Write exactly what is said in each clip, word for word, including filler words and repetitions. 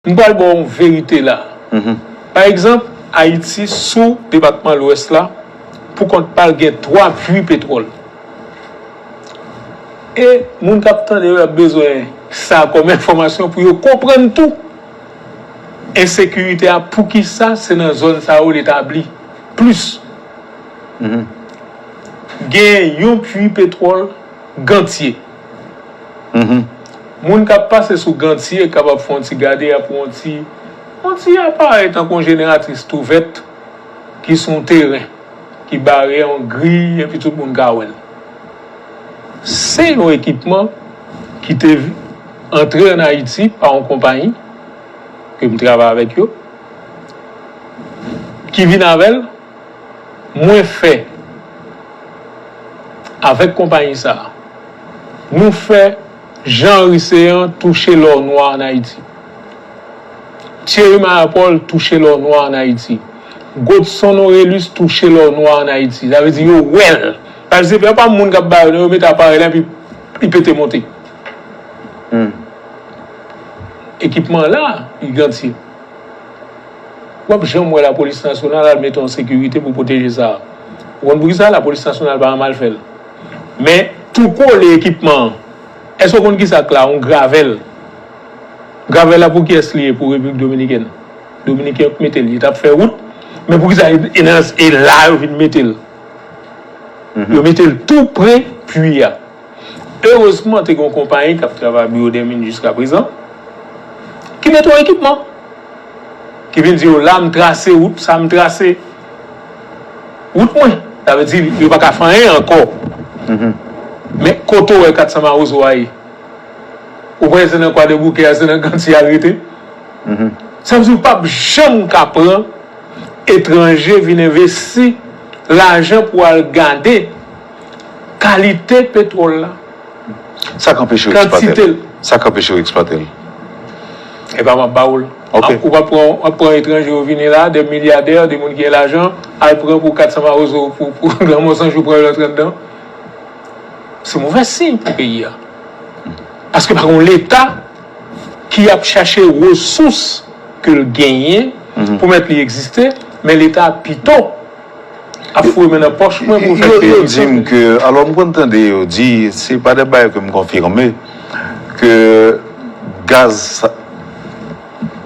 M pral ba w yon verite la. Pa egzanp, Ayiti, sou depatman Lwès la, pou kont pa l gen twa pui petwòl. E moun k ap tande yo, y ap bezwen sa kòm enfòmasyon pou yo konprann tou ensekirite a, poukisa se nan zòn sa yo l etabli plis. Gen yon pui petwòl Gantye. Moun k ap pase sou Gantye kapab fè yon ti gade, y ap wè yon ti, yon ti aparèy tankou yon jeneratris tou vèt ki sou yon teren, ki bare yon griy, epi tout moun ka wè l. Se yon ekipman ki te antre ann Ayiti pa yon konpayi ke m travay avèk yo, ki vin avè l, mwen fè avèk konpayi sa a, nou fè Jean Henry Céant touche lò nwa ann Ayiti. Thierry Mayapol touche lò nwa ann Ayiti. Godson Orélus touche lò nwa ann Ayiti. Sa vle di yo wè l. Paske se pa moun k ap ba yo, non, yo mete aparèy la epi li pete monte. Ekipman la, li Gantye. W ap janm wè lapolis nasyonal al mete yon sekirite pou pwoteje sa a. Ou konn poukisa? Lapolis nasyonal pa janm al fè l. Men, tou kole ekipman an. Èske w konn kisa k la? Yon gravèl. Gravèl la pou kiyès li ye? Pou Repiblik Dominikèn. Dominiken yo k mete l. Yo t ap fè wout. Men poukisa e, e nan, e la yo vin mete l? Yo mete l tou pre pui a. Erezman, te gen yon konpayi k ap travay Biwo dè Min jiskaprezan, ki mete yon ekipman, ki vin di yo, la, m trase wout sa, m trase wout mwen. Sa vle di, yo pa ka fè anyen ankò. Men kote w wè kat san Mawozo a ye? Ou kwè se nan Kwadèboukè a, se nan Gantye a l rete? Sa vle di, ou p ap janm ka pran etranje vin envesti lajan pou al gade kalite petwòl la. Sa k anpeche w eksplwate l? Kantite l. Sa k anpeche w eksplwate l? Epa, m ap ba w l. Ok. Ou p ap pran, w ap pran etranje yo vini la, de milyadè, de moun ki gen lajan, al pran pou kat san Mawozo, pou, pou granmoun san jou pran yo rantre anndan. Se movè siy pou peyi a. Paske pa gen yon Leta ki ap chache resous ke l genyen pou mèt li egziste, men Leta pito ap foure men nan pòch mwen pou fè peyi a. Yo di m ke, alò, m konn tande yo di, se pa de bagay ke m konfime, ke gaz,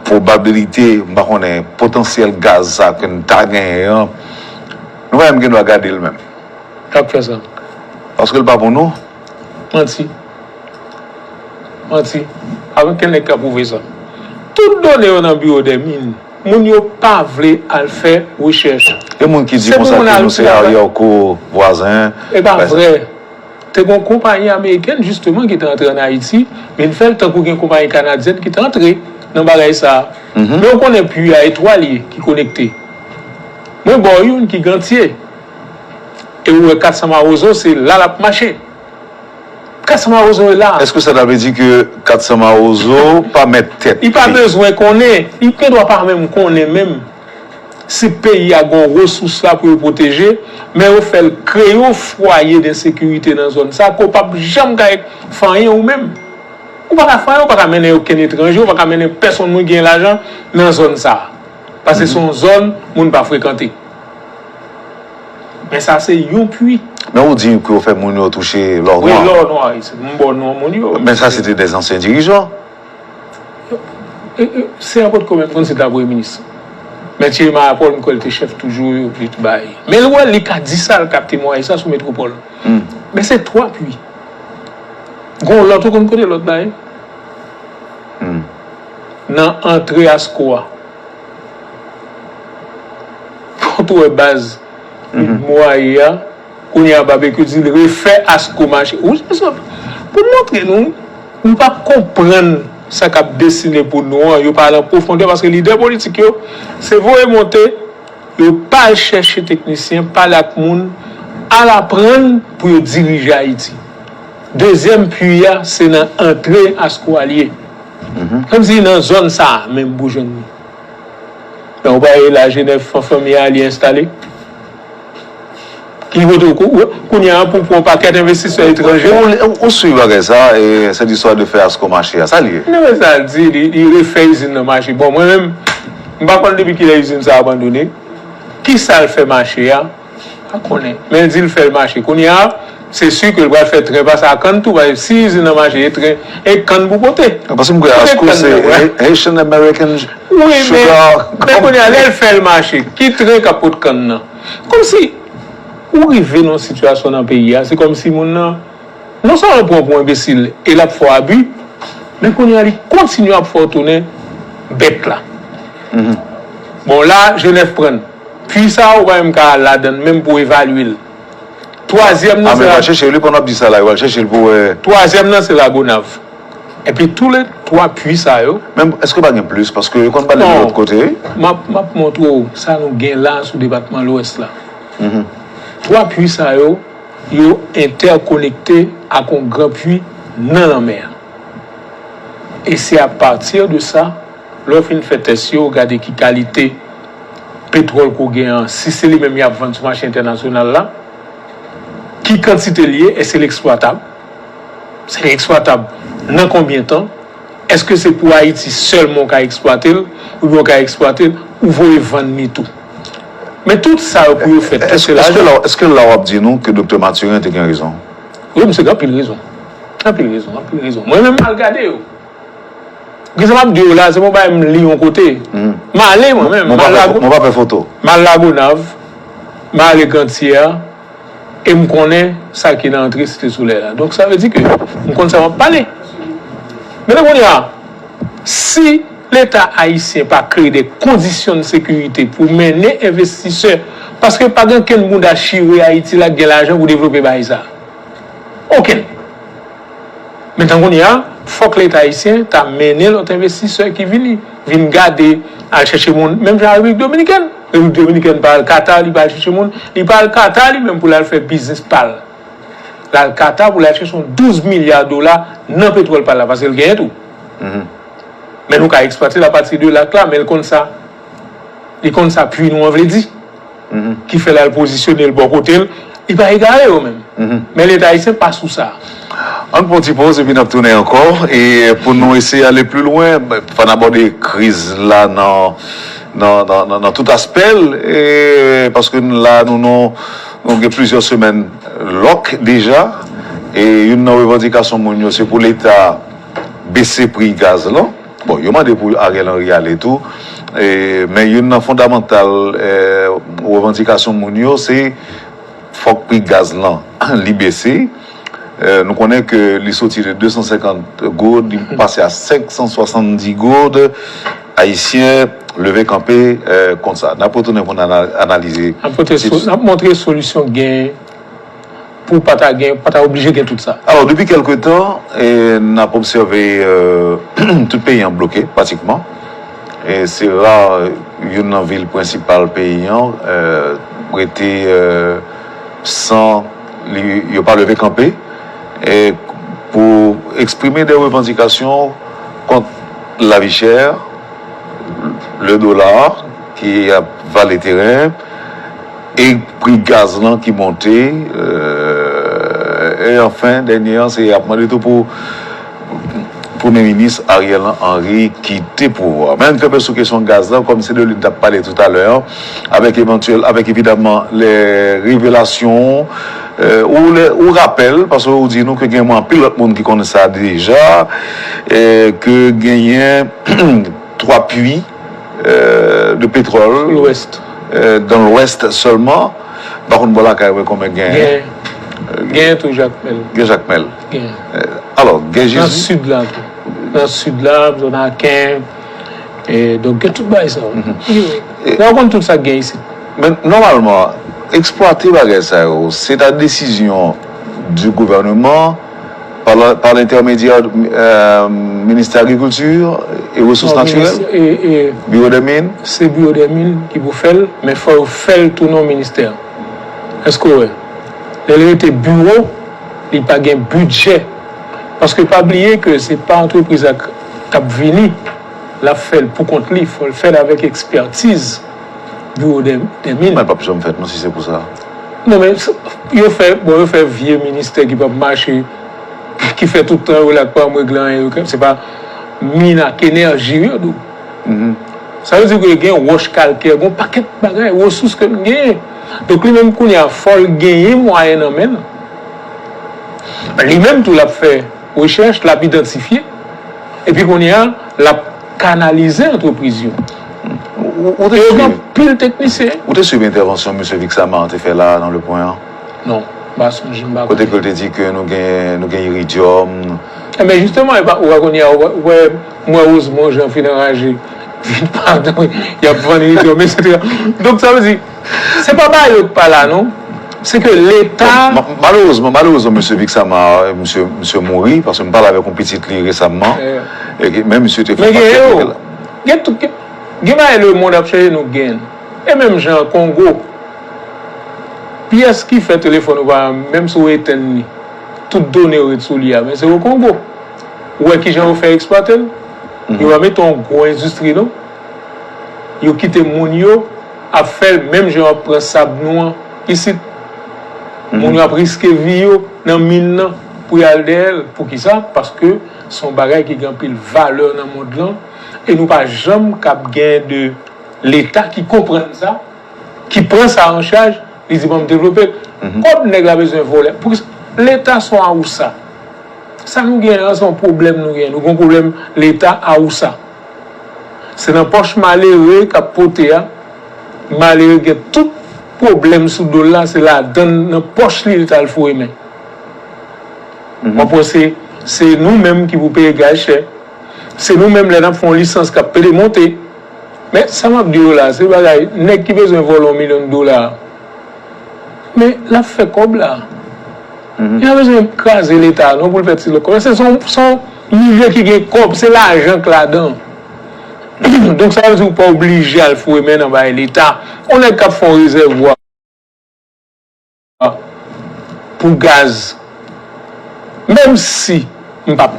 pwobabilite, m pa konnen, potansyèl gaz sa ke n ta genyen an, nou pa menm gen dwa gade l menm. K ap fè sa? Paske l pa pou nou. Manti. Manti. Pa gen okenn nèg k ap pwouve sa. Tout done yo nan Biwo dè Min. Moun yo pa vle al fè rechèch. Gen moun ki di konsa ke nou se aryè kou vwazen. E pa vre. Te gen yon konpayi amerikèn, jisteman, ki te antre ann Ayiti, men l fè l tankou gen konpayi kanadyèn ki te antre nan bagay sa a. Men ou konnen pui a, e twa li ye ki konekte. Mwen ba w youn ki Gantye. E ou wè kat san Mawozo, se la l ap mache. Kat san Mawozo e la. Èske sa ta vle di ke kat san Mawozo pa mèt tèt li? Li pa bezwen konnen. Li gen dwa pa menm konnen menm. Si peyi a gen yon resous la pou yo pwoteje, men yo fè l kreye yon fwaye densekirite nan zòn sa, ke w p ap janm ka fè anyen ou menm. Ou pa ka fè anyen, ou pa ka mennen okenn etranje, ou pa ka mennen pèsonn moun ki gen lajan nan zòn sa. Paske se yon zòn moun pa frekante. Men sa se yon pwi. Men ou di ke w fè moun yo touche lò nwa. Wi, lò nwa, wi, se m ba w non moun yo. Men sa se te dè zansyen dirijan. E, e, se Senatè Paul Corbin ki konn se ta premye minis. Men Thierry Mayapol, m kwè l te chèf toujou, yo vle bay. Men l wè li ka di sa, l ka temwaye sa sou Metwopòl. Men se twa pwi. Gon lòt, ou konn kote lòt la ye? Nan antre Asko a. Kote w wè baz Midmo a ye a? Kounye a Babekyou di l refè Asko mache. Ou, pou montre nou, nou pa konprann sa k ap desine pou nou an, yo pa al an pwofondè, paske lidè politik yo, se voye monte, yo pa al chèche teknisyen, pale ak moun, al aprann pou yo dirije Ayiti. Dezyèm pwi a, se nan antre Asko a l ye. Kòmsi nan zòn sa a menm pou jwenn li. Men ou pa wè Lajenèf, fanmi a li enstale. Ki vote w kou-, kounye a pou pran pakèt envestisè etranje. Ou, ou, ou swiv bagay sa, e, cette histoire de faire ASCO mache a, sa l ye? Non, men sa l di, li, li refè izin nan mache. Bon, mwen menm, m pa konn depi kilè izin sa abandone. Kisa l fè mache a? Pa konnen. Men l di l fè l mache. Kounye a, se si ke l pral fè tren pase a kann tou, paske si izin nan mache, e tren, e kann pou pote. Paske m kwè ASCO se Haitian American Sugar Company. Wi, men, men kounye a, lè l fè l mache, ki tren k ap pot kann nan? Kòmsi, ou rive nan yon sitiyasyon nan peyi a, se kòmsi moun nan, non sèlman l pran w pou enbesil e l ap fè w abi, men kounye a li kontinye ap fè w tounen bèt la. Bon, la, Jenèf pran l. Pui sa, ou pa menm ka al ladan l menm pou evalye l. Twazyèm nan, se la. Ah, men yo pral chèche l, wi, pandan w ap di sa la, yo pral chèche l pou wè. Twazyèm nan, se Lagonav. Epi tou le twa pui sa yo. Men èske pa gen plis? Paske yo konn pale de lòt kote, wi. Non. M ap, m ap montre w sa nou gen la sou depatman Lwès la. Twa pui sa yo, yo entèkonekte ak yon gran pui nan lanmè a. E se apati de sa, lè w fin fè tès yo, w gade ki kalite petwòl ke w gen an, si se li menm y ap vann sou mache entènasyonal la, ki kantite l ye, èske l eksplwatab? Se eksplwatab nan konbyen tan? Èske se pou Ayiti sèlman w ka eksplwate l, oubyen w ka eksplwate l, ou voye vann li tou? Men tout sa yo pou yo fèt, tout se lajan. Èske la, èske la w ap di nou ke Doktè Mathurin te gen rezon? Wi, misye gen anpil rezon. Anpil rezon, anpil rezon. Mwen menm, m al gade yo. Gen sa m ap di yo la, se pa yon bagay m li yon kote. M ale mwen menm, m al Lago-, m al Lagonav, m ale Grantyè, e m konnen sa ki nan antre Site Solèy la. Donk, sa vle di ke m konn sa m ap pale. Men kounye a, si Leta ayisyen pa kreye de kondisyon de sekirite pou mennen envestisè, paske pa gen okenn bounda chire Ayiti la ki gen lajan pou devlope bagay sa. Okenn. Men tan kounye a, fòk Leta ayisyen ta mennen lòt envestisè ki vini, vin gade, al chèche moun, menm jan Repiblik Dominikèn. Repiblik Dominikèn pa al Kata, li pa al chèche moun, li pa al Kata li menm pou l al fè biznis pa l. L al Kata pou l al chèche yon douz milya dola nan petwòl pa l la, paske l genyen tou. Men nou ka eksplwate l apati de lak la, men l konn sa. Li konn sa pui nou an vle di. Ki fè l al pozisyone l bò kote l, li pa egare yo menm. Men Leta ayisyen pa sou sa. Ann pran ti poz epi n ap tounen ankò. E pou nou eseye ale pli lwen, fò n abòde kriz la nan, nan, nan, nan, nan tout aspè l. E paske n la, nou, nou, nou gen plizyè semèn lòk deja. E youn nan revandikasyon moun yo, se pou Leta bese pri gaz lan. Bon, yo mande pou Ariel Henry ale tou. E, men youn nan fondamantal, e, revandikasyon moun yo, se fòk pri gaz lan li bese. E, nou konnen ke li soti de de san senkant goud, li pase a senk san swasanndis goud. Ayisyen leve kanpe, e, konsa. N ap retounen pou n ana-, analize. N ap pote so-, n ap montre solisyon gen pou pa ta gen, pa ta oblije gen tout sa. Alò, depi kèlke tan, e, n ap obsève, e, tout peyi an bloke, pratikman. E se ra, e, youn nan vil prensipal peyi an, e, rete, e, san li, yo pa leve kanpe, e, pou eksprime de revandikasyon kont lavi chè, le dola ki ap vale teren, e pri gaz lan ki monte, e, e anfen, dènye an, se y ap mande tou pou Premye Minis Ariel Henry kite pouvwa. Men n kanpe sou kesyon gaz lan, kòm se de li n t ap pale toutalè an, avèk evantyèl, avèk evidaman lè revelasyon, e, ou lè, ou rapèl, paske ou di nou ke gen anpil lòt moun ki konnen sa deja, e, ke genyen twa pui, e, de pétrole, e, dans l'ouest seulement. M pa konn bò lakay mwen konbyen gen. Gen. Gen tou Jakmèl. Gen Jakmèl. Gen. E, alò, gen Jezi. Nan sid la tou. Nan sid la, zòn Aken. E, donk, gen tout bagay sa yo. Wi, wi. Nan w konn tout sa k gen isit. Men, nòmalman, eksplwate bagay sa yo, se ta desizyon du gouvernement, par la, par l'intermédiaire, euh, ministère agriculture et ressources naturelles, ministè, e, e, Bureau des mines. Se Bureau des mines ki pou fè l, men fò yo fè l tou nan ministè. Èske w wè? Lè l rete biwo, li pa gen bidjè. Paske pa bliye ke se pa antrepriz la k, k ap vini, l ap fè l pou kont li, fò l fè l avèk ekspètiz Bureau des, des mines. Men l p ap janm fèt non, si se pou sa. Non, men s- yo fè, bon, yo fè vye ministè ki p ap mache, ki fè tout tan yo la k pa m regle anyen, yo, se pa min ak enèji yo dou. Sa vle di ke gen wòch kalkè, gen pakèt bagay, resous ke n genyen. Donk li menm kounye a, fò l genyen mwayen nan men l. Li menm tou l ap fè rechèch, l ap idantifye. Epi kounye a, l ap kanalize antrepriz yo. Ou ou te E yo gen swiv anpil teknisyen. ou te swiv entèvansyon mesye Vixamar te fè la nan Le Point an? Non, m pa sonje, m pa Kote konnen. ke l te di ke nou gen nou gen iridyòm. Enben, jisteman, e pa, ou pa konnen, ou wè, mwen, Rosemond Jean fin anraje. Vin padon, y ap vann iridyòm, etsetera. Donk, sa vle di, se pa bagay yo k pa la, non. Se ke Leta. Ma- Malerezman, malerezman, mesye Vixamar, mesye, mesye mouri, paske m pale avèk yon pitit li resamman. Eh. E ke- men mesye te fè Men gen pakèt yo. bagay la. Gen tout, gen, gen bagay lemonn ap chèche nou gen. E menm jan Kongo, pyès ki fè telefòn ou pa, menm si w etenn li, tout done yo ret sou li a, men se o Kongo. Ou wè kijan yo fè eksplwate l? Yo pa mete yon gwo endistri, non. Yo kite moun yo ap fè l menm jan yo ap pran sab nou an isit. Moun yo ap riske vi yo nan min nan pou y al dèyè l. Poukisa? Paske se yon bagay ki gen anpil valè nan mond lan. E nou pa janm k ap gen de Leta ki konprann sa, ki pran sa an chaj, li di, "Ban m devlope." Kòb nèg la bezwen vòlè. Poukisa? Leta se yon awousa. Sa nou gen an, se yon pwoblèm nou gen. Nou gen yon pwoblèm Leta awousa. Se nan pòch malere k ap pote a. Malere gen tout pwoblèm sou do l la, se ladan l, nan pòch li, li t al foure men. Mwen panse se nou menm ki pou peye gaz chè. Se nou menm lè n ap fè yon lisans k ap pede monte. Men sa m ap di yo la, se bagay nèg ki bezwen vòlè yon milyon dola. Men l ap fè kòb la. Li pa bezwen kraze Leta non pou l fè ti lòt kòb. Se yon milye ki gen kòb, se lajan k ladan. Donk sa vle di ou pa oblije al foure men nan bay Leta. Yon nèg k ap fè yon rezèvwa pou gaz, menm si m p ap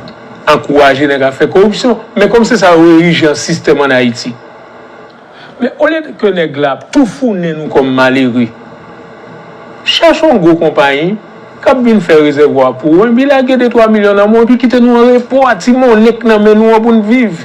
ankouraje nèg ap fè koripsyon, men kòm se sa yo erije an sistèm ann Ayiti. Men olye ke nèg la ap toufounen nou kòm malere, chèche yon gwo konpayi k ap vin fè rezèvwa pou ou, epi lage de twa milyon nan men w, epi kite nou an repo a ti monnen k nan men nou an pou n viv.